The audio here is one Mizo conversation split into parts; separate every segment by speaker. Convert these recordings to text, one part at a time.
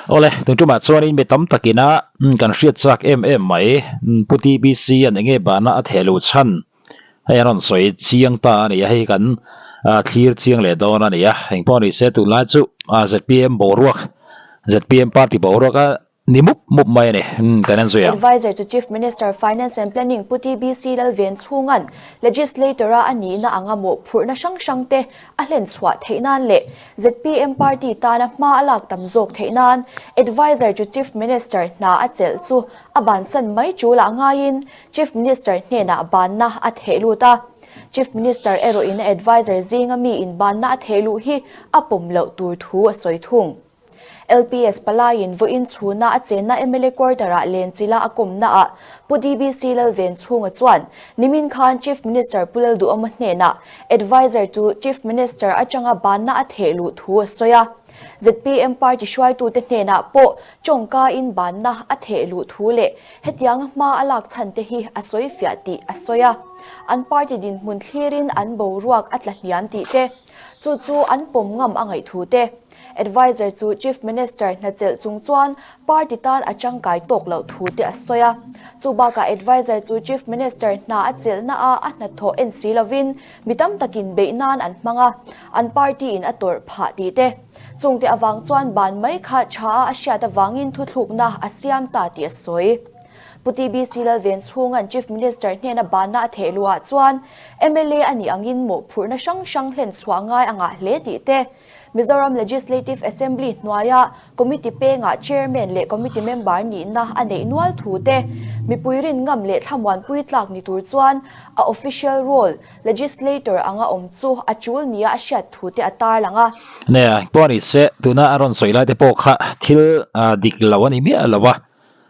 Speaker 1: Awle, tun tumah chuanin mi tam takina kan hriat chak em em mai, Pu TBC an enge bana a theh lo chhan hei an rawn sawi chiang ta a ni a, hei kan thlir chiang leh dawn a ni a, engpawh ni se tunlai chu zpm boruak, zpm party boruak a Ni mup mup mai a ni, kan en zui ang.
Speaker 2: Adviser to Chief Minister Finance and Planning Pu TBC Lalvenchhunga'n Legislator-a a nihna anga mawhphurhna hrang hrangte a hlen chhuah theih nan leh zpm party tana hma a lak tam zawk theih nan Adviser to Chief Minister hna a chelh chu a bansan mai tul ah ngaiin Chief Minister hnenah banna a theh lut a. Chief Minister erawhin a adviser zinga mi in banna a theh luh hi a pawm loh tur thu a sawi thung. LPS palaiin vawiin chhuna a chenna mla quarter-ah lenchila a kawmnaah Pu DBC Lalvenchhunga chuan nimin khan Chief Minister Pu Lalduhawma hnenah Adviser chu Chief Minister atanga banna a theh luh thu a sawi a. Zpm party hruaitute hnenah pawh tawngkain banna a theh luh thu leh hetianga hma a lak chhan te hi a sawi fiah tih a sawi a. An party dinhmun thlirin an boruak a tla hniam tih te, chu chu an pawm ngam a ngaih thu te. Adviser chu Chief Minister hna chelh chung chuan party tan a tangkai tawk loh thu te a sawi a. Chu bakah Adviser chu Chief Minister hna a chelhna a a hnathawh en si lovin mi tam takin beih nan an hmang a, an party in a tawrh phah tih te. Chungte avang chuan ban mai kha tha a a hriat avangin thuthlukna a siam ta tih a sawi. Pu TBC Lalvenchhunga'n Chief Minister hnena banna a theh luhah chuan mla a nih angin mawhphurhna hrang hrang hlen chhuah ngai a ngah hle tih te, Mizoram Legislative Assembly hnuaia Committee pengah Chairman leh Committee Member nihna a neih nual thu te, mipui rin ngam leh thlamuanpui tlak ni tur chuan a official role, Legislator anga awm chu a tul nia a hriat thu te a tarlang a.
Speaker 1: Nia, pawh a ni se, tuna a rawn sawi lai te pawh kha thil dik lo a ni miah lo a.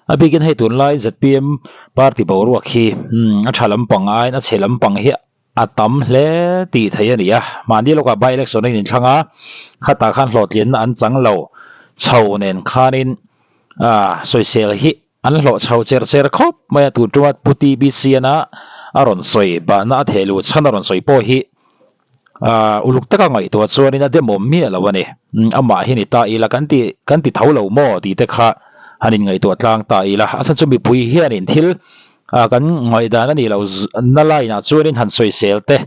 Speaker 1: A bikin hei tunlai zpm party boruak hi a tha lampang aiin a chhe lampang hi A tam hle tih theih a ni a, mahni lawkah by election a inthlang a, khatah khan hlawhtlinna an chang lo chho nen khanin sawisel hi an hlawh chho cher cher khawp mai a, tun tuma Pu TBCN-a a rawn sawi bahna a theh luh chhan a rawn sawi pawh hi uluk taka ngaihtuah chuanin a demawm miah lo a ni. Amah hi ni ta ila kan ti kan ti tho lo maw tih te kha han inngaihtuah tlang ta ila, a chhan chu mipui hianin thil Ah kan ngaihdan a nih loh na line ah chuanin han sawisel te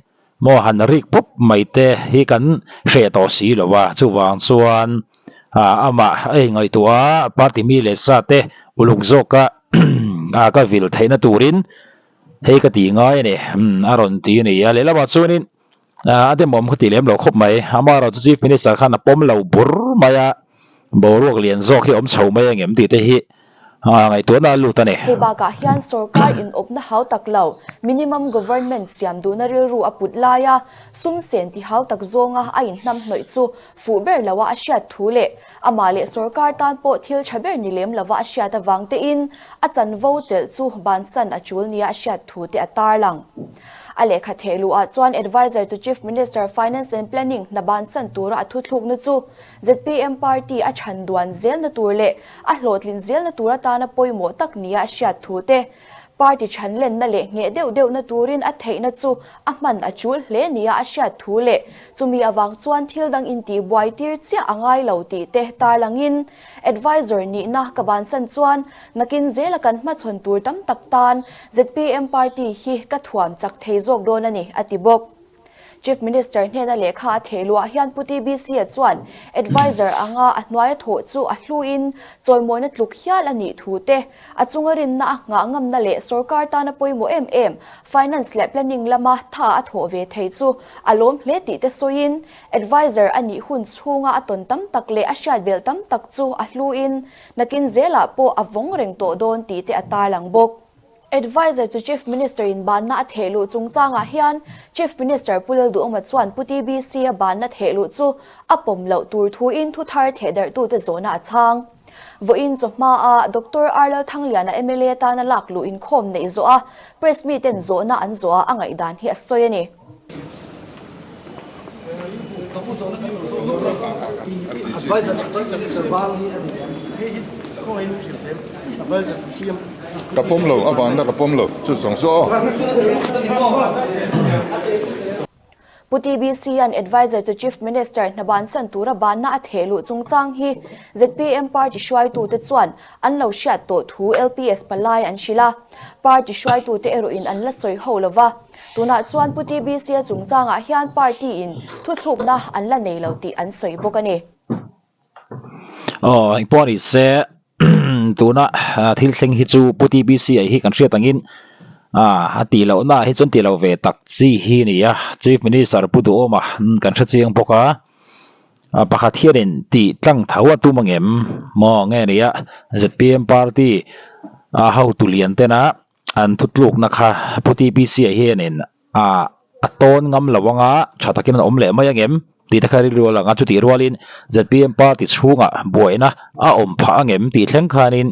Speaker 1: maw han rik pawp mai te hi kan hreh tawh si lo a, chuvang chuan ah amah a ingaihtuah a party mi leh sa te uluk zawka ah ka vil theihna turin hei ka tih ngai a ni a rawn ti a ni a, lehlamah chuanin ah a demawm ka tih lem lo khawp mai, amaherawhchu chu chief minister khan a pawm lo bur mai a, boruak lian zawk hi a awm chho mai ang em tih te hi Ngaihtuahna a lut a ni.
Speaker 2: Hei bakah hian sorkar inawpna hau tak lo, minimum government siam duhna rilru a put laia sum sen ti hau tak zawnga a inhnam hnawih chu fuh ber loa a hriat thu leh amah leh sorkar tan pawh thil tha ber ni lem lova a hriat avang tein a chanvo chelh chu bansan a tul nia a hriat thu te a tarlang. A lehkha theh luhah chuan Adviser to Chief Minister Finance and Planning hna bansan tura a thuthlukna chu Zpm party a chhan duan zelna tur leh a hlawhtlin zelna tur atana pawimawh tak nia a hriat thu te, party chhan lenna leh ngheh deuh deuhna turin a theihna chu a hman a tul hle nia a hriat thu leh chumi avang chuan thil dang intihbuai tir chiah a ngai lo tih te tarlangin Advisor nihna ka bansan chuan nakin zela kan hmachhawn tur tam tak tan zpm party hi ka thuam chak thei zawk dawn a ni, a ti bawk. Chief Minister hnena lehkha a theh luah hian Pu TBC-a chuan Adviser anga a hnuaia thawh chu a hluin chawimawina tluk hial a nih thu te, a chunga rinna a nghah ngamna leh sorkar tana pawimawh em em Finance leh Planning lama tha a thawh ve thei chu a lawm hle tih te sawiin Adviser a nih hun chhunga a tawn tam tak leh a hriat belh tam tak chu a hluin nakin zelah pawh a vawng reng tawh dawn tih te a tarlang bawk. Adviser chu Chief Minister in banna a theh luh chungchangah hian Chief Minister Pu Lalduhawma chuan Pu TBC a banna theh luh chu a pawm loh tur thuin thu thar theh darhtute zawhna a chhang. Vawiin chawhma a Doctor R Lalthangliana mla tana lak luh inkhawm neih zawh a Press miten zawhna an zawh a a ngaihdan hi a sawi a ni.
Speaker 3: Ka pawm lo, a vanna ka pawm lo, chu zawng chu aw.
Speaker 2: Pu Pu TBC-a'n Adviser to Chief Minister hna bansan tura banna a theh luh chungchang hi zpm party hruaitute chuan an lo hriat tawh thu LPS palai an hrilh a, party hruaitute erawhin an la sawi ho lo va. Tunah chuan Pu TBC-a chungchangah hian party-in thuthlukna an la nei lo tih an sawi bawk a ni.
Speaker 1: Aw, engpawh a ni se, tuna thil thleng hi chu Pu TBC-a hi kan hriat angin a tih lohna hi chuan tih loh ve tak chi hi a ni a, Chief Minister Pu Duhawma kan hre chiang bawk a, pakhat hianin tih tlang tho a tum angem maw nge ni a, zpm party hotu lian tena an thutlukna kha Pu TBC-a hianin a a tawn ngam lo anga tha takin an awm leh mai angem tih te kha rilru a lang a, chutih rualin zpm party chhungah buaina a awm phah angem tih thleng khanin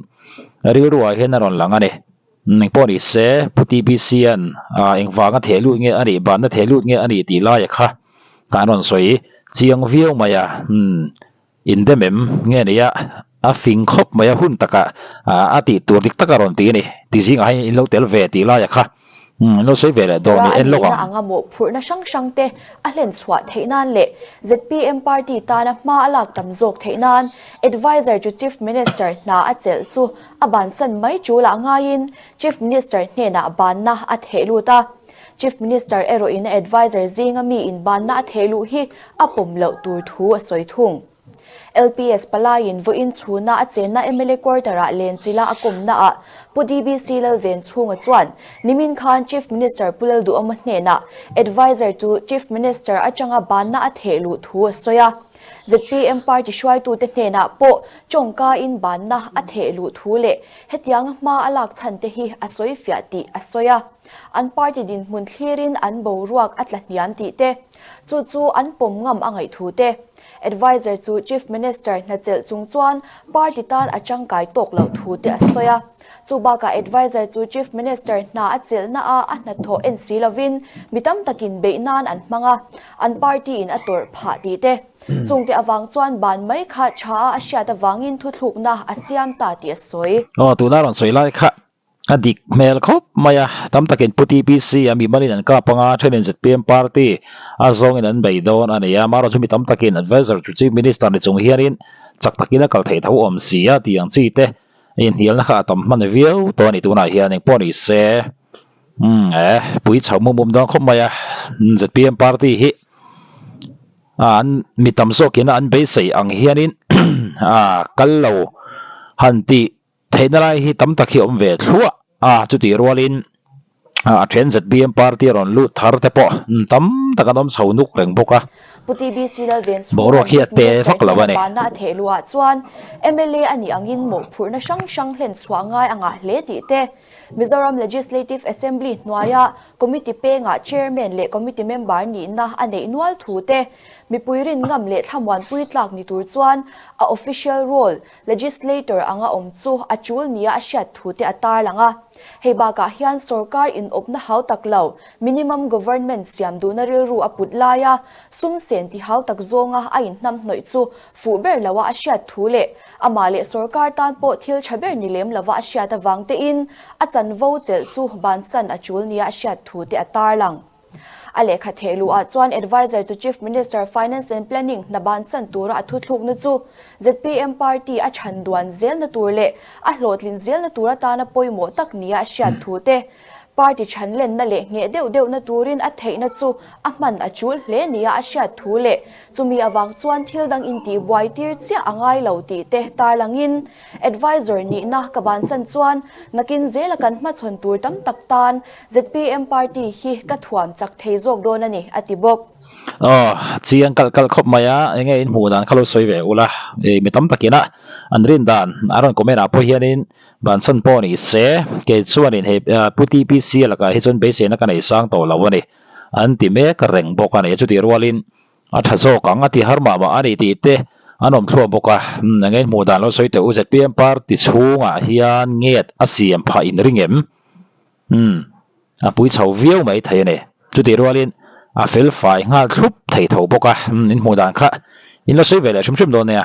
Speaker 1: rilruah hian a rawn lang a ni. Engpawh ni se Pu TBC-a'n engvanga theh lut nge a nih, banna theh lut nge a nih tih laia kha an rawn sawi chiang viau mai a, umm indem em nge nia a fing khawp mai a hun takah a tih tur dik tak a rawn ti a ni ti zingah hian in lo tel ve tih laia kha in lo sawi ve leh dawn
Speaker 2: Tura
Speaker 1: i
Speaker 2: a
Speaker 1: en lawk
Speaker 2: nihna
Speaker 1: ang.
Speaker 2: anga mawhphurhna hrang hrang te a hlen chhuah theih nan leh zpm party tana hma a lak tam zawk theih nan Adviser to Chief Minister hna a chelh chu a bansan mai tul ah ngaiin Chief Minister hnenah banna a theh lut a. Chief Minister erawhin a adviser zinga mi inbanna a theh luh hi a pawm loh tur thu a sawi thung. LPS palaiin vawiin chhuna a chenna mla quarter-ah Lenchila a kawmnaah Pu DBC Lalvenchhunga chuan nimin khan Chief Minister Pu Lalduhawma hnenah adviser chu Chief Minister atanga banna a theh luh thu a sawi a. Zpm party hruaitute hnenah pawh tawngkain banna a theh luh thu leh hetianga hma a lak chhan te hi a sawi fiah tih a sawi a. An party dinhmun thlirin an boruak a tla hniam tih te, chu chu an pawm ngam a ngaih thu te. Adviser chu Chief Minister hna chelh chung chuan party tan a tangkai tawk loh thu te a sawi a. Chu bakah Adviser chu Chief Minister hna a chelhna a a hnathawh en si lovin mi tam takin beih nan an hmang a, an party in a tawrh phah tih te. Chungte avang chuan ban mai kha tha a a hriat avangin thuthlukna a siam ta tih a sawi.
Speaker 1: Aw, tuna rawn sawi lai kha A dik hmel khawp mai a, tam takin Pu TPC a mimalin an kap anga, thenin zpm party a zawngin an bei dawn a ni a, amaherawhchu chu mi tam takin adviser to chief minister ni chung hianin chak takin a kal theih tho awm si a tih ang chi te inhnialna kha a tam hman viau tawh a ni tunah hian engpawh ni se umm eh pui chho mum mum dawn khawp mai a, zpm party hi an mi tam zawkin an beisei ang hianin a kal lo han tih Theihna lai hi tam tak hi a awm ve thluah a, chutih rualin a then zpm party a rawn lut thar te pawh tam tak an awm chho nuk reng bawk a,
Speaker 2: Pu TBC Lalvenchhunga'n
Speaker 1: boruak hi a
Speaker 2: Chief
Speaker 1: te
Speaker 2: Minister
Speaker 1: vak lo a
Speaker 2: hnena
Speaker 1: ni.
Speaker 2: banna a theh luhah chuan mla a nih angin mawhphurhna hrang hrang hlen chhuah ngai a ngah hle tih te, Mizoram Legislative Assembly hnuaia Committee pengah Chairman leh Committee member nihna a neih nual thu te, mipui rin ngam leh thlamuanpui tlak ni tur chuan a official role Legislator anga awm chu a tul nia a hriat thu te a tarlang a. Hei bakah hian sorkar inawpna hau tak lo, minimum government siam duhna rilru a put laia sum sen ti hau tak zawnga a inhnamhnawih chu fuh ber loa a hriat thu leh amah leh sorkar tan pawh thil tha ber ni lem lova a hriat avang tein a chanvo chelh chu bansan a tul nia a hriat thu te a tarlang. A lehkha theh luhah chuan Adviser to Chief Minister Finance and Planning hna bansan tura a thuthlukna chu zpm party a chhan duan zelna tur leh a hlawhtlin zelna tur atana pawimawh tak nia a hriat thu te, party chhanlenna leh ngheh deuh deuhna turin a theihna chu a hman a tul hle nia a hriat thu leh chumi avang chuan thil dang intihbuai tir chiah a ngai lo tih te tarlangin Adviser nihna ka bansan chuan nakin zela kan hmachhawn tur tam tak tan zpm party hi ka thuam chak thei zawk dawn a ni, a ti bawk.
Speaker 1: Aw, chiang kalh kalh khawp mai a, enge in hmuh dan kha lo sawi ve ula, ei mi tam takin a an rin dan a rawn comment ah pawh hianin bansan pawh ni se, kei chuanin hei Pu TPC a lakah hi chuan beiseina ka nei sang tawh lo a ni, an ti mek reng bawk a ni, chutih rualin A tha zawk ang a ti har mah mah a ni tih te an awm thluah bawk a, eng nge hmuh dan lo sawi teh u zpm party chhungah hian nget a siam phah in ring em? Umm a pui chho viau mai thei a ni. Chutih rualin a fel fai nghal thlup thei tho bawk a, in hmuh dan kha in la sawi ve leh hrim hrim dawn nia.